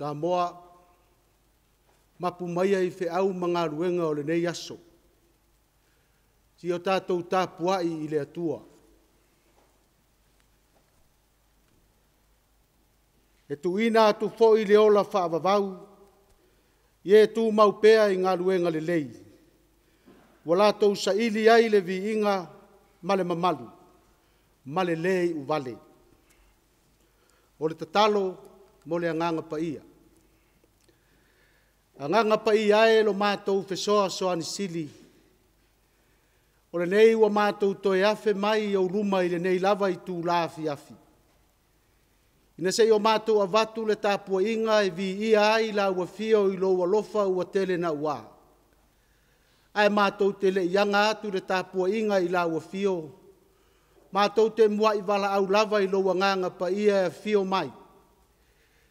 Samoa, mapu maia i feau ma galuega o lenei aso, seia o tatou tapuai i le Atua. E tuuina atu foi le ola faavavau i e tumau pea i galuega lelei, ua latou saili ai le viiga ma le mamalu ma le le iuvale. O le tatalo mo le Agaga Paia. Agaga Paia e, lo matou fesoasoani sili, o lenei ua matou toe afe mai i ou luma i lenei lava itula afiafi, ina se i o matou avatu le tapuaiga e viia ai lau Afio i lou alofa ua tele naua. Ae matou te le i aga atu le tapuaiga i lau Afio, matou te muai valaau lava i lou Agaga Paia e afio mai,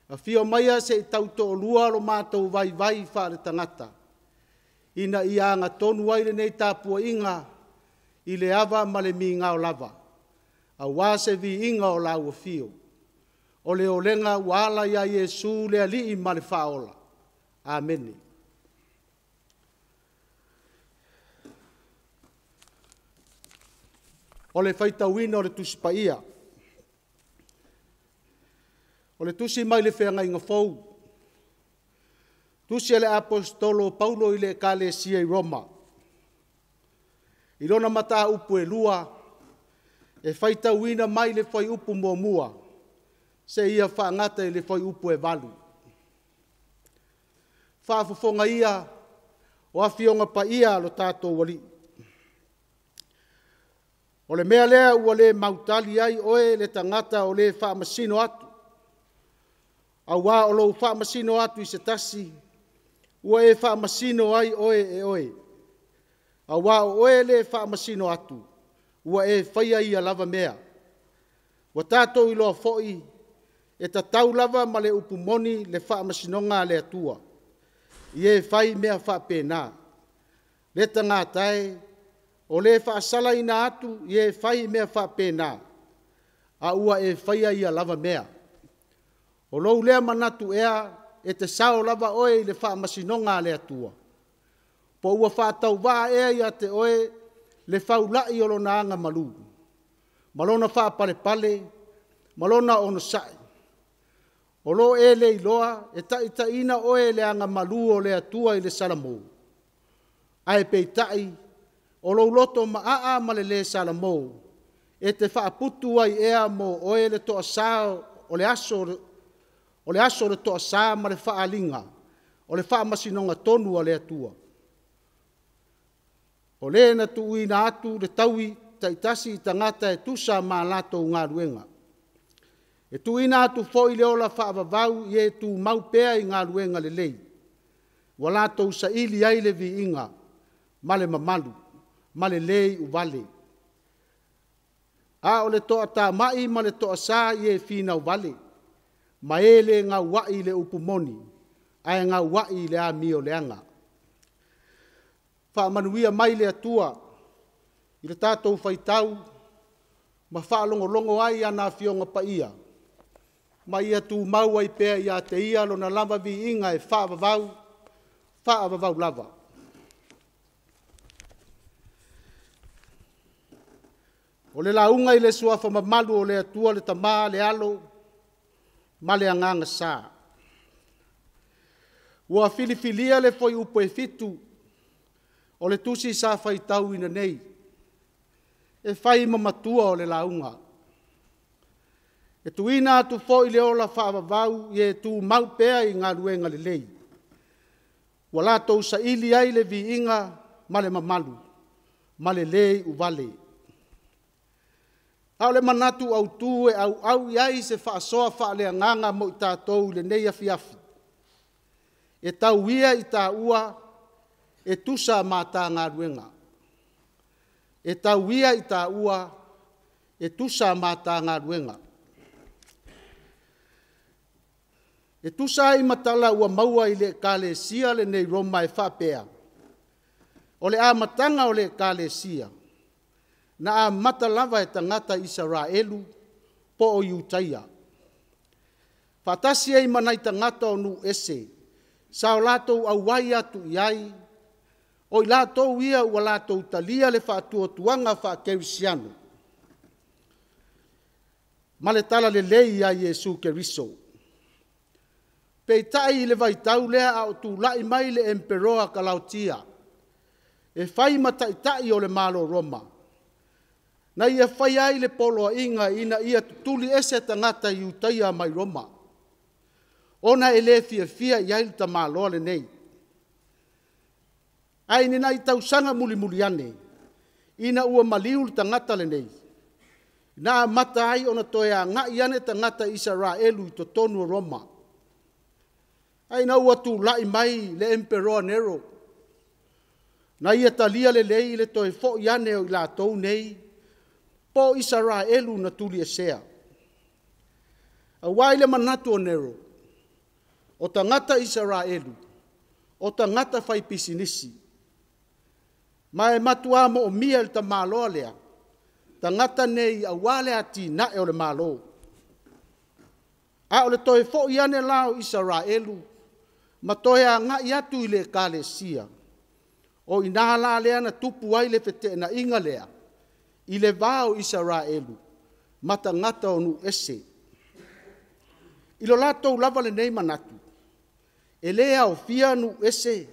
afio maia se i tautoalua lo matou vaivai faaletagata, ina ia agatonu ai lenei tapuaiga i le ava ma le migao lava, aua se viiga o lau Afio. O le olega ua ala ia Iesu le Alii ma le Faaola. Amene. O le faitauina o le Tusi Paia. O le tusi mai le Feagaiga Fou, tusi a le Aposetolo o Paulo i le Ekalesia i Roma, i lona mataupu e 2, e faitauina mai le fuaiupu 1 seia faagata i le fuaiupu 8. Faafofoga ia o Afioga Paia a lo tatou Alii, o le mea lea ua le mautali ai oe le tagata o le faamasino atu, aua o lou faamasino atu i se tasi, ua e faamasino ai oe e oe, aua o oe le faamasino atu, ua e faia ia lava mea. Ua tatou iloa foi, e tatau lava ma le upu moni le faamasinoga a le Atua i e fai mea faapena. Le tagata e, o le faasalaina atu i e fai mea faapena, a ua e faia ia lava mea. O lou lea manatu ea e te sao lava oe i le faamasinoga a le Atua? Po ua faatauvaa ea ia te oe le faulai o Lona agamalu ma Lona faapalepale ma Lona onosai? O lo e le iloa e taitaiina oe e le agamalu o le Atua i le salamo? Ae peitai o lou loto maaa ma le le salamo, e te faaputu ai ea mo oe le toasa o le aso o le toasa ma le faaaliga o le faamasinoga tonu a le Atua? O le na tuuina atu le taui taitasi i tagata e tusa ma a latou galuega. E tuuina atu foi le ola faavavau i e tumau pea i galuega lelei, ua latou saili ai le viiga ma le mamalu ma le le iuvale. A o le toatamai ma le toasa i e finau vale, ma e le gauai i le upu moni, ae gauai i le amioleaga. Faamanuia mai le Atua i le tatou faitau ma faalogologo ai i ana Afioga Paia, ma ia tumau ai pea ia te Ia Lona lava viiga e faavavau, faavavau lava. O le lauga i le Suafa mamalu o le Atua le Tama le Alo ma le Agaga Sa. Ua filifilia le fuaiupu e 7 o le tusi sa faitauina nei e fai ma matua o le lauga. E tuuina atu foi le ola faavavau i e tumau pea i galuega lelei, ua latou saili ai le viiga ma le mamalu ma le le iuvale. A o le manatu autu e auau i ai se faasoa faaleagaga mo i tatou i lenei afiafi, e tau ia i taua e tusa ma ta galuega. E tau ia i taua e tusa ma ta galuega. E tusa ai ma tala ua maua i le Ekalesia lenei i Roma e faapea, o le amataga o le Ekalesia, na amata lava e tagata Isaraelu po o Iutaia. faatasi ai ma nai tagata o nuu ese, sa o latou auai atu i ai, o i latou ia ua latou talia le faatuatuaga faakerisiano ma le Talalelei ia Iesu Keriso. Peitai i le vaitau lea a o tulai mai le Emperoa Kalautia e fai ma taitai o le Malo o Roma, na ia faia ai le poloaiga ina ia tutuli ese tagata Iutaia mai Roma, ona e le fiafia i ai le tamaloa lenei. Ae i ni nai tausaga mulimuli ane, ina ua maliu le tagata lenei, na amata ai ona toe agai ane tagata Isaraelu i totonu o Roma. Ae ina ua tulai mai le Emperoa Nero, na ia talia lelei le toe foi ane o i latou nei, po o Isaraelu na tuliesea. Aua i le manatu o Nero, o tagata Isaraelu, o tagata faipisinisi, ma e matua moomia e le tamaloa lea tagata nei aua le atinae o le Malo. A o le toe foi ane la o Isaraelu ma toe agai atu i le Ekalesia, o i ina la lea na tupu ai le feteenaiga lea i le va o Isaraelu ma tagata o nuu ese. I lo latou lava lenei manatu, e le aofia nuu ese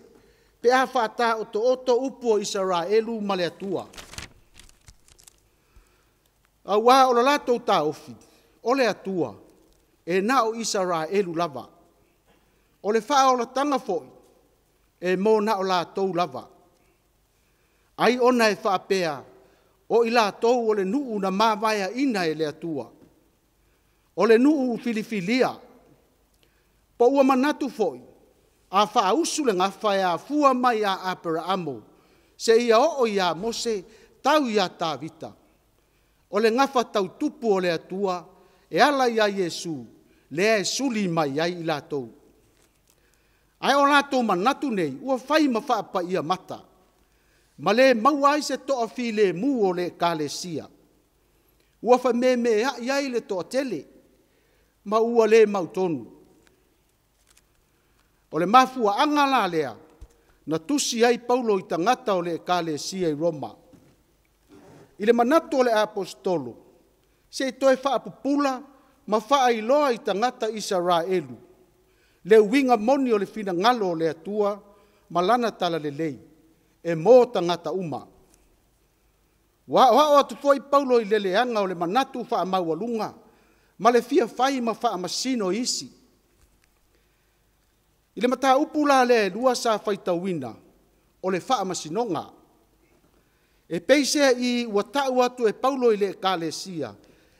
pe a faataotooto upu o Isaraelu ma le Atua. Aua o le latou taofi, o le Atua, e na o Isaraelu lava. O le faaolataga foi, e mo na o latou lava. Ai ona e faapea, o i latou o le nuu na mavaeaina e le Atua. O le nuu filifilia. Po ua manatu foi, a faausu le gafa e afua mai ia Aperaamo seia oo ia Mose tau ia Tavita, o le gafa tau tupu o le Atua e ala ia Iesu, lea e suli mai ai i latou. Ae o latou manatu nei, ua fai ma faapaia mata, ma le maua ai se toafilemu o le Ekalesia. Ua fememeai ai le toatele, ma ua le mautonu. O le mafuaaga la lea na tusi ai Paulo i tagata o le Ekalesia i Roma. I le manatu o le Aposetolo, se i toe faapupula ma faailoa i tagata Isaraelu le uiga moni o le finagalo o le Atua ma Lana Talalelei e mo tagata uma. Ua aoao atu foi Paulo i le leaga o le manatu faamaualuga ma le fia fai ma faamasino isi. I le mataupu la lea e lua sa faitauina, o le faamasinoga. E peiseai ua tau atu e Paulo i le Ekalesia,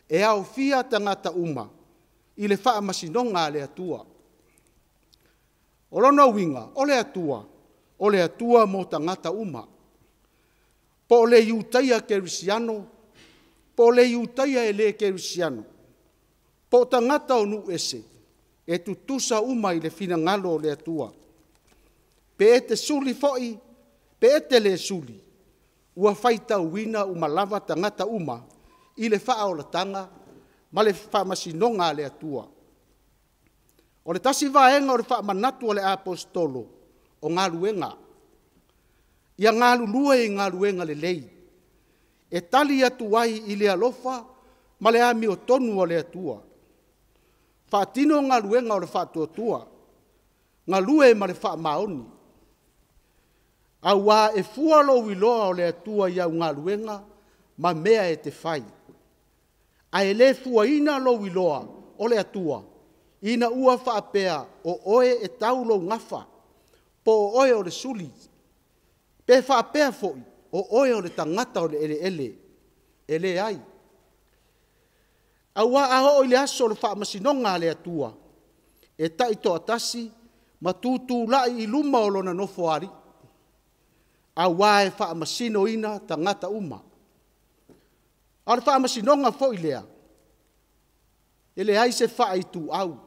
e aofia tagata uma i le faamasinoga a le Atua. O lona uiga, o le Atua, o le Atua mo tagata uma. Po o le Iutaia kerisiano, po o le Iutaia e le kerisiano, po o tagata o nuu ese, e tutusa uma i le finagalo o le Atua. Pe e te suli foi, pe e te le suli, ua faitauina uma lava tagata uma i le faaolataga ma le faamasinoga a le Atua. O le tasi vaega o le faamanatu a le Aposetolo, o galuega. Ia galulue i galuega lelei, e tali atu ai i le alofa ma le amiotonu a le Atua. Faatino galuega o le faatuatua, galue ma le faamaoni, aua e fua lou iloa o le Atua i au galuega ma mea e te fai, ae le fuaina lou iloa o le Atua ina ua faapea o oe e tau lou gafa, po o oe o le suli, pe faapea foi o oe o le tagata o le eleele. E leai. Aua a oo i le aso o le faamasinoga a le Atua, e taitoatasi ma tutulai i luma o lona Nofoalii, aua e faamasinoina tagata uma. A o le faamasinoga foi lea, e leai se faaituau,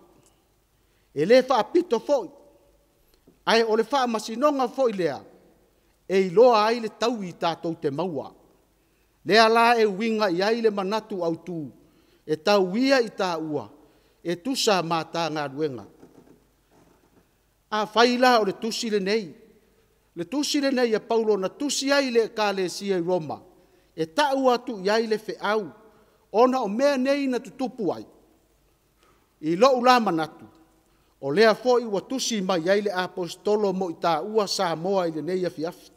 e le faapito foi, ae o le faamasinoga foi lea e iloa ai le taui tatou te maua. Lea la e uiga i ai le manatu autu, e tau ia i taua, e tusa ma ta galuega. Afai la o le tusi lenei, le tusi lenei a Paulo na tusi ai i le Ekalesia i Roma, e ta'u atu i ai le feau ona o mea nei na tutupu ai, i lo'u la manatu, o lea foi ua tusi mai ai le Aposetolo mo i tāua Samoa i lenei afiafi.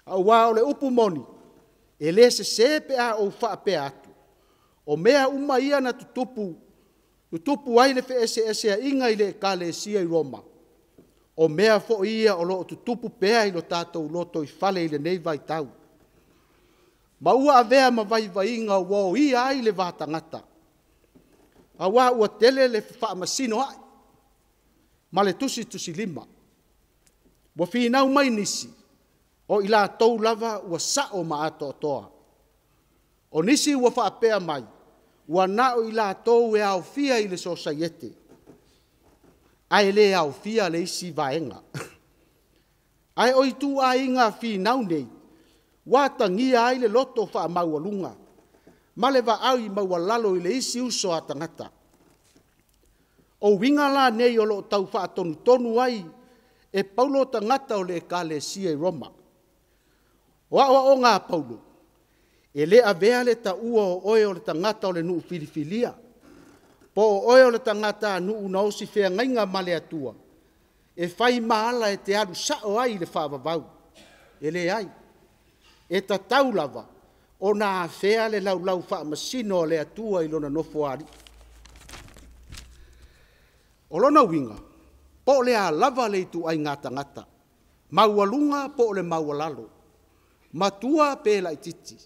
Auā o le upu moni, e le sesē pe a ou faapea atu, o mea uma ia na tutupu, tutupu ai le feeseeseaiga i le Ekalesia i Roma, o mea foi ia o lo o tutupu pea i lo tatou lotoifale i lenei vaitau, ma ua avea ma vaivaiga ua oia ai le va tagata, auā ua tele le fefaamasinoai ma le tusitusilima. Ua finau mai nisi, o i latou lava ua sa'o ma atoatoa. O nisi ua faapea mai, ua na o i latou e aofia i le sosaiete, ae le aofia le isi vaega. Ae o ituaiga finau nei, ua atagia ai le loto faamaualuga ma le vaai maualalo i le isi uso a tagata. O uiga la nei o lo o tau faatonutonu ai e Paulo tagata o le Ekalesia i Roma. O aoaoga a Paulo, e le avea le taua o oe o le tagata o le nuu filifilia, po o oe o le tagatanuu na osi feagaiga ma le Atua, e fai ma ala e te alu sao ai i le faavavau. E leai, e tatau lava ona afea le Laulau Faamasino a le Atua i Lona Nofoalii. O lona uiga, po o le a lava le ituaiga tagata, maualuga po o le maualalo, matua pe laitiiti,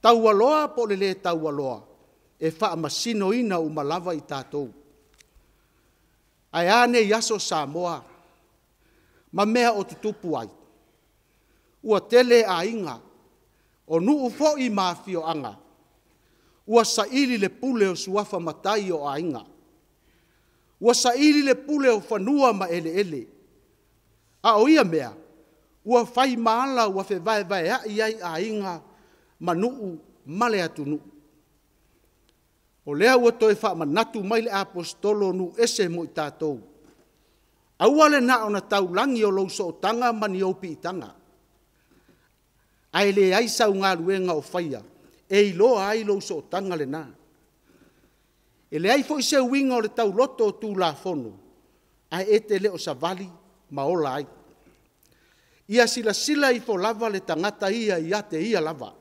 taualoa po o le lē taualoa, e faamasinoina uma lava i tatou. Ae a nei aso Samoa ma mea o tutupu ai? Ua tele aiga, o nuu foi ma afioaga ua saili le pule o suafa matai o aiga, ua saili le pule o fanua ma eleele, a o ia mea, ua fai ma ala ua fevaevaeai ai aiga ma nuu ma le atunuu. O lea ua toe faamanatu mai le Aposetolo nuu ese mo i tatou, aua le na ona taulagi o lou sootaga ma ni ou piitaga, ae leai sau galuega o faia e iloa ai lou sootaga lena. E leai foi se uiga o le tauloto o Tulafono, ae e te le o savali ma ola ai. Ia silasila ifo lava le tagata ia ia te ia lava,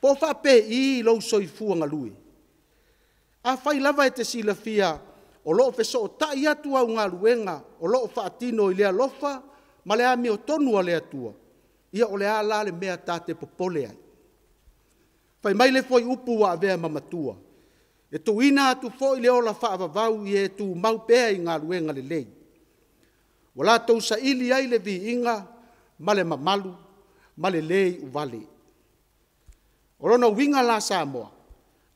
po o faapei lou soifua galue? Afai lava e te silafia o lo o fesootai atu au galuega o lo o faatino i le alofa ma le amiotonu a le Atua, ia o le a la le mea ta te popole ai? Fai mai le fuaiupu ua avea ma matua, e tuuina atu foi le ola faavavau i e tumau pea i galuega lelei, ua latou saili ai le viiga ma le mamalu ma le le iuvale. O lona uiga la Samoa,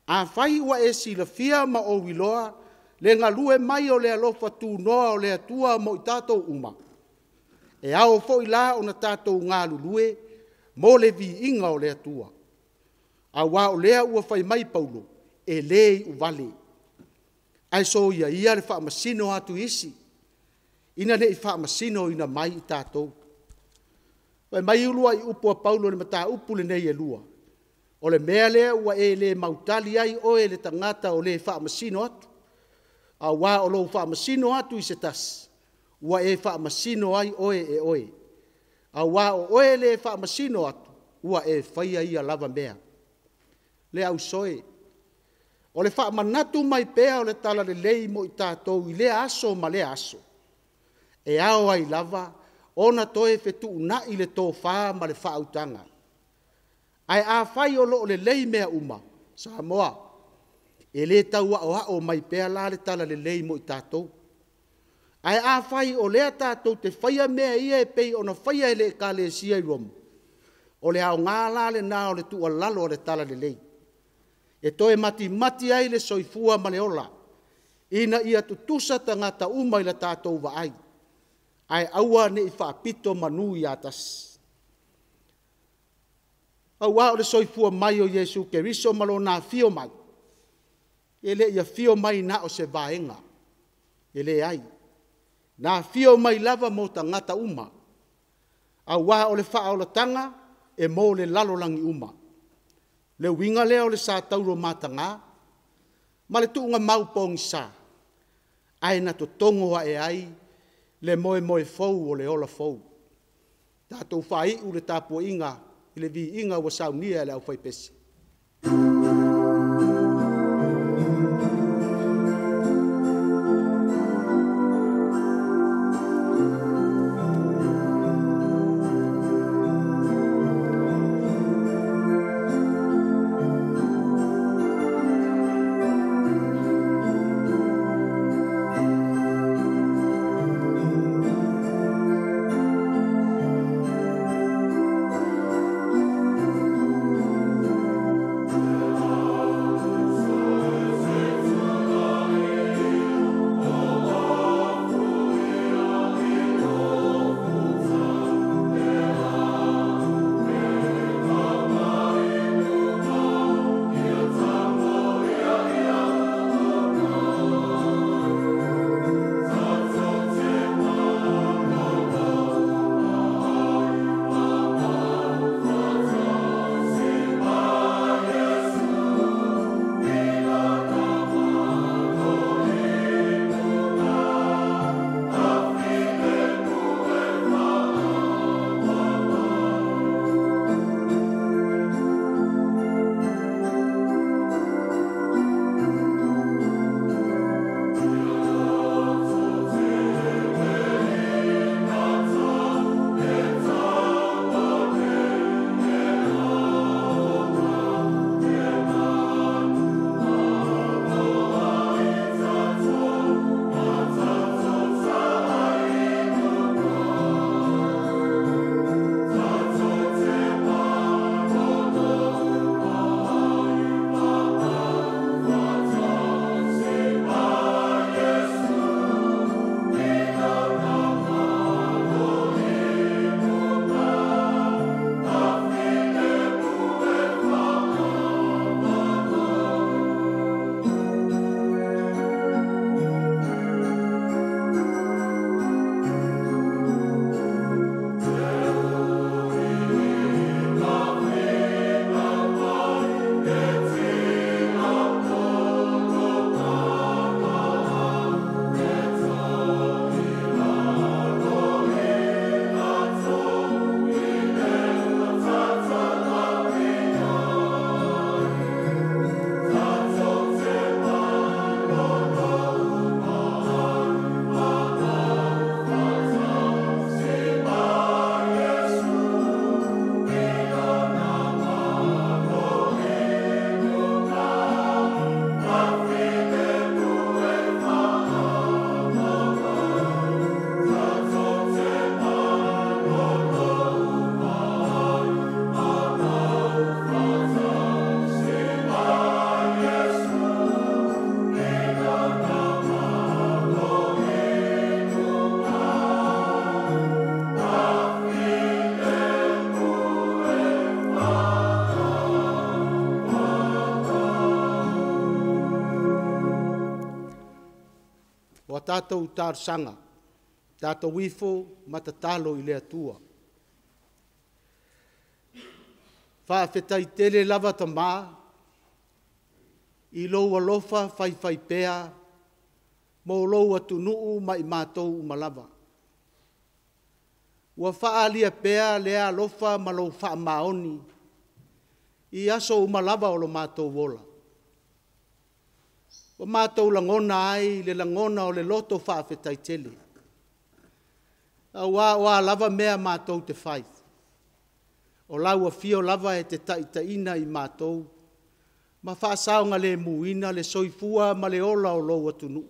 afai ua e silafia ma ou iloa le galue mai o le alofa tunoa o le Atua mo i tatou uma, e ao foi la ona tatou galulue mo le viiga o le Atua, aua o lea ua fai mai Paulo, e le iuvale. Ae soia ia le faamasino atu i isi, ina ne i faamasinoina mai i tatou. Fai mai uluai upu a Paulo i le mataupu lenei e lua, o le mea lea ua e le mautali ai oe le tagata o le faamasino atu, aua o lou faamasino atu i se tasi, ua e faamasino ai oe e oe, aua o oe le faamasino atu, ua e faia ia lava mea. Le auso e, o le faamanatu mai pea o le talalelei mo i tatou i lea aso ma lea aso, e ao ai lava ona toe fetuunai le tofa ma le faautaga. Ae afai o lo o lelei mea uma, Samoa, e le tau aoao mai pea la le talalelei mo i tatou. Ae afai o lea tatou te faia mea ia e pei ona faia e le Ekalesia i Roma, o le aoga la lena o le tuualalo a le talalelei, e toe matimati ai le soifua ma le ola, ina ia tutusa tagata uma i la tatou vaai, ae aua ne i faapito manu ia tasi. Aua o le soifua mai o Iesu Keriso ma Lona afio mai, E le i afio mai na o se vaega, e leai, na afio mai lava mo tagata uma, aua o le faaolataga e mo le lalolagi uma. Le uiga lea o le sa taulamataga ma le tuugamau pogisa, ae na totogo ae ai le moemoe fou o le ola fou. Tatou faaiu le tapuaiga i le Viiga ua saunia e le aufaipese. O a tatou talosaga, tatou ifo ma tatalo i le Atua. Faafetai tele lava Tama i lou alofa faifaipea mo lou atunuu ma i matou uma lava. Ua faaalia pea lea alofa ma lou faamaoni i aso uma lava o lo matou ola. Ua matou lagona ai le lagona o le loto faafetai tele, aua o a lava mea matou te fai, o lau Afio lava e te taitaiina i matou ma faasaogalemuina le soifua ma le ola o lou atunuu.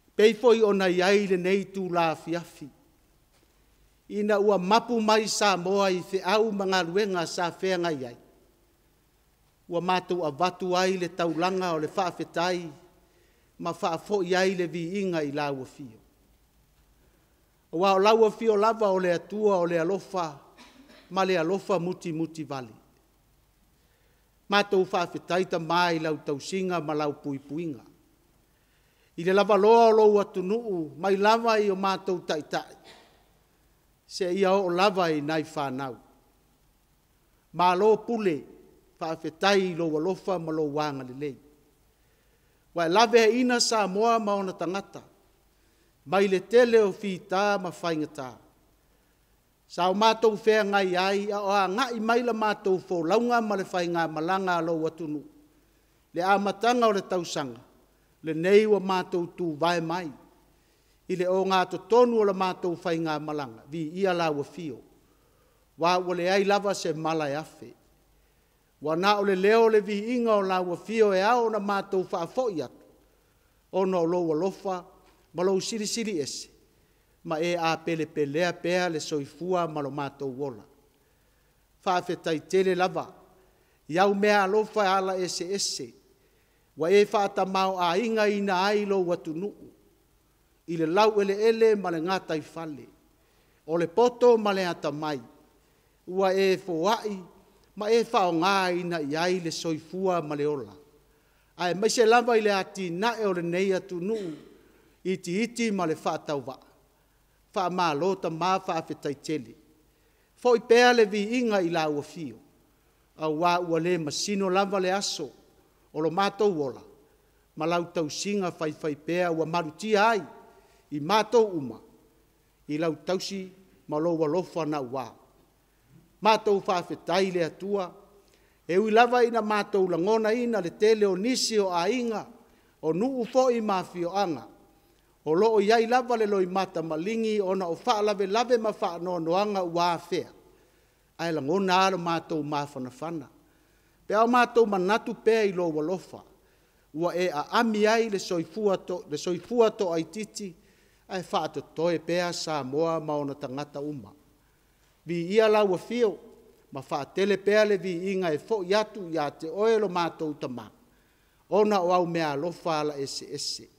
E pei foi ona i ai lenei itula afiafi, ina ua mapu mai Samoa i feau ma galuega sa feagai ai, ua matou avatu ai le taulaga o le faafetai ma faafoi ai le viiga i lau Afio. Aua o lau Afio lava o le Atua o le alofa ma le alofa mutimutivale. Matou faafetai Tamā i lau tausiga ma lau puipuiga. I le lavaloa o lou atunuu mai lava i o matou taitai seia oo lava i nai fanau. Malo pule, faafetai i lou alofa ma lou agalelei. Ua e laveaiina Samoa ma ona tagata mai le tele o fita ma faigata. Sa o matou feagai ai a o agai mai la matou folauga ma le faigamalaga a lou atunuu i le amataga o le tausaga, lenei ua matou tuvae mai i le ogatotonu o la matou faigamalaga, viia lau Afio, aua ua leai lava se mala e afe, ua na o le leo o le viiga o lau Afio e ao ona matou faafoi atu, ona o lou alofa ma lou Silisili Ese, ma e apelepelea pea le soifua ma lo matou ola. Faafetai tele lava i au meaalofa e ala eseese ua e faatamaoaigaina ai lou atunuu i le laueleele ma le gataifale, o le poto ma le atamai, ua e foai ma e faaaogaina i ai le soifua ma le ola, aemaise lava i le atinae o lenei atunuu itiiti ma le faatauvaa. Faamalo tama faafetai tele. Foi pea le viiga i lau Afio, aua ua le masino lava le aso o lo matou ola ma lau tausiga faifaipea ua malutia ai i matou uma i lau tausi ma lou alofa naua. Matou faafetai i le Atua, e ui lava ina matou lagonaina le tele o nisi o aiga, o nuu foi ma afioaga o lo o i ai lava le loimata maligi ona o faalavelave ma faanoanoaga ua afea, ae lagona lava lo matou mafanafana pe a o matou manatu pea i lou alofa ua e aami ai le soifua toaitiiti ae faatotoe pea Samoa ma ona tagata uma. Viia lau Afio ma faatele pea le viiga e foi atu ia te Oe lo matou Tama, ona o au meaalofa ala eseese.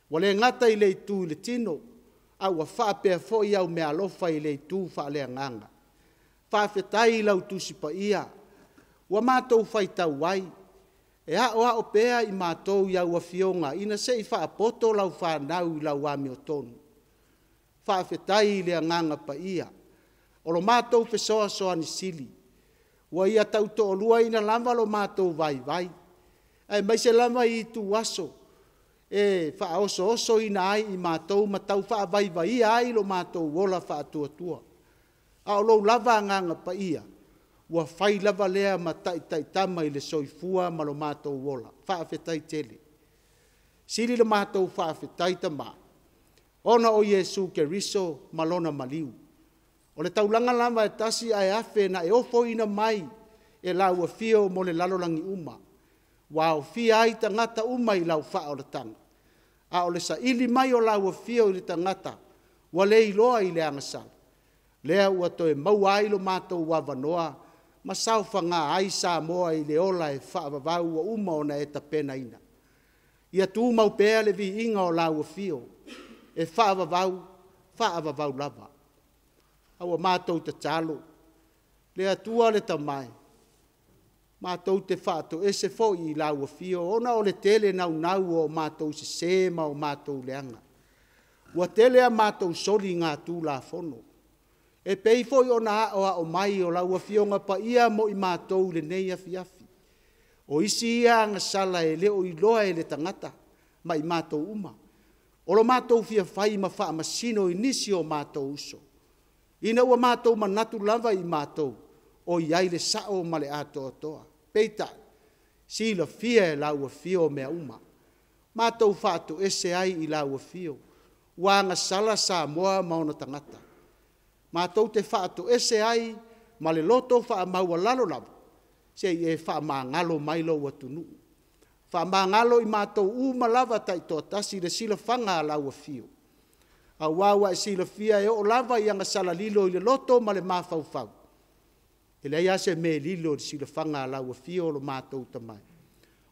Ua le gata i le itu i le tino, a ua faapea foi au meaalofa i le itu faaleagaga. Faafetai i lau Tusi Paia ua matou faitau ai, e aoao pea i matou i au Afioga ina se i faapoto lau fanau i lau amiotonu. Faafetai i le Agaga Paia, o lo matou Fesoasoani Sili, ua Ia tautoaluaina lava lo matou vaivai, aemaise lava i ituaso e faaosoosoina ai i matou ma tau faavaivaia ai lo matou ola faatuatua. A o lou lava Agaga Paia, ua fai lava lea ma taitaitama i le soifua ma lo matou ola. Faafetai tele. Sili la matou faafetai Tama, ona o Iesu Keriso ma Lona maliu. O le taulaga lava e tasi ae afe na e ofoina mai e lau Afio mo le lalolagi uma, ua aofia ai tagata uma i lau faaolataga, a o le saili mai o lau Afio i le tagata ua le iloa i le agasala, lea ua toe maua ai lo matou avanoa ma saofaga ai Samoa i le ola e faavavau ua uma ona e tapenaina. Ia tumau pea le viiga o lau Afio e faavavau, faavavau lava. A ua matou tatalo, le Atua le Tama e, matou te faatoese foi i lau Afio ona o le tele naunau o matou sese ma o matou leaga. Ua tele a matou soligatulafono, e pei foi ona aoao mai o lau Afioga Paia mo i matou i lenei afiafi. O isi ia agasala e le o iloa e le tagata ma i matou uma. O lo matou fia fai ma faamasino i nisi o matou uso, ina ua matou manatu lava i matou o i ai le sao ma le atoatoa. Peitai, silafia e lau Afio mea uma. Matou faatoese ai i lau Afio, ua agasala Samoa ma ona tagata. Matou te faatoese ai ma le loto faamaualalo lava, se i e faamagalo mai lou atunuu. Faamagalo i matou uma lava taitoatasi i le silafaga a lau Afio, aua ua e silafia e oo lava i agasala lilo i le loto ma le mafaufau, e leai lava se mea e lilo i le silafaga a lau Afio lo matou Tama.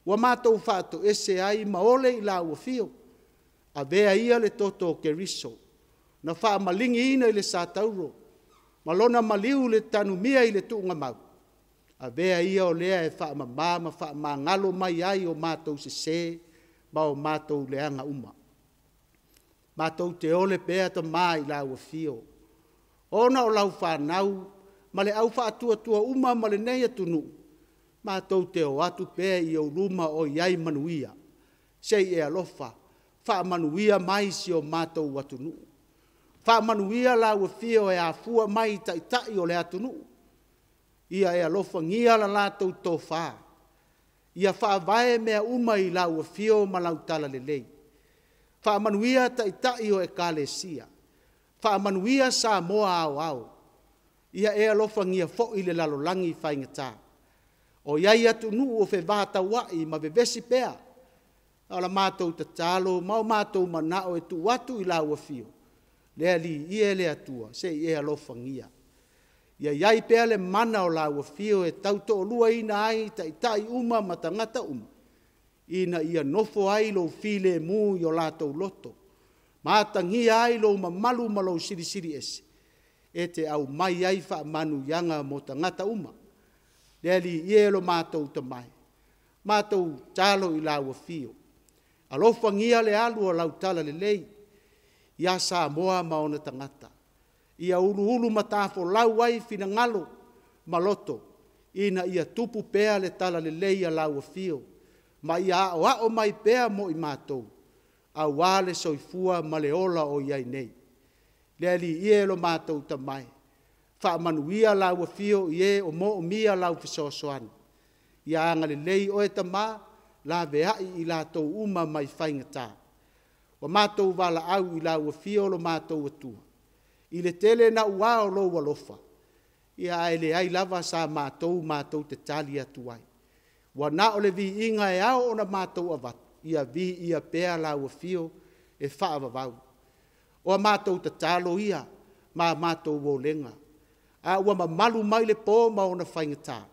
Ua matou faatoese ai ma ole i lau Afio, avea ia le toto o Keriso na faamaligiina i le satauro ma lona maliu i le tanumia i le tuugamau. Avea ia o lea e faamamā ma faamagalo mai ai o matou sesē ma o matou leaga uma. Matou te ole pea Tamā i lau afio, ona o lau fanau ma le au faatuatua uma ma lenei atunuu, matou te o atu pea i ou luma o i ai manuia, se i e alofa faamanuia mai si o matou atunuu. Faamanuia lau afio e afua mai i Taitai o le atunuu, ia e alofagia le latou tofa, ia faavae mea uma i lau afio ma lau talalelei. Faamanuia Taitai o Ekalesia, faamanuia Samoa aoao, ia e alofagia foi le lalolagi faigata, o i ai atunuu o fevatauai ma vevesi pea. A o la matou tatalo ma o matou manao e tuu atu i lau Afio, le Alii e, le Atua, se i e alofagia. Ia i ai pea le mana o lau Afio e tautoaluaina ai Taitai uma ma tagata uma, ina ia nofo ai lou filemu i o latou loto, ma atagia ai lou mamalu ma lou Silisili Ese, e te aumai ai faamanuiaga mo tagata uma. Le Alii e lo matou Tama e, matou tatalo i lau Afio, alofagia le alu o lau talalelei ia Samoa ma ona tagata, ia uluulu matafolau ai finagalo ma loto, ina ia tupu pea le talalelei a lau Afio, ma ia aoao mai pea mo i matou, aua le soifua ma le ola o i ai nei. Le Alii e lo matou Tama e, faamanuia lau Afio i e o moomia lau fesoasoani, ia agalelei oe Tama, laveai i latou uma mai faigata. Ua matou valaau i lau Afio lo matou Atua, i le tele naua o lou alofa, ia ae leai lava sa matou matou te tali atu ai. Ua na o le viiga e ao ona matou avatu, ia viia pea lau Afio e faavavau. O a matou tatalo ia ma a matou olega, a ua mamalu mai le po ma ona faigata,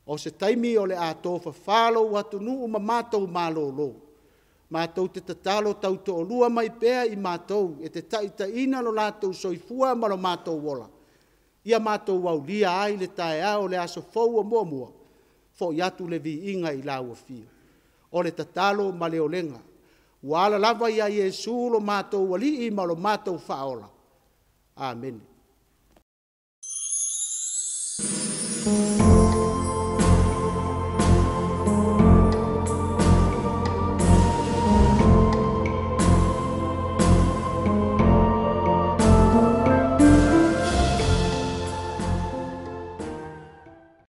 o se taimi o le a tofafa lou atunuu ma matou malolo, matou te tatalo tautoalua mai pea i matou e te taitaiina lo latou soifua ma lo matou ola, ia matou aulia ai le taeao o le aso fou ua muamua, foi atu le viiga i lau Afio. O le tatalo ma le olega, ua ala lava ia Iesu lo matou Alii ma lo matou Faaola. Amene.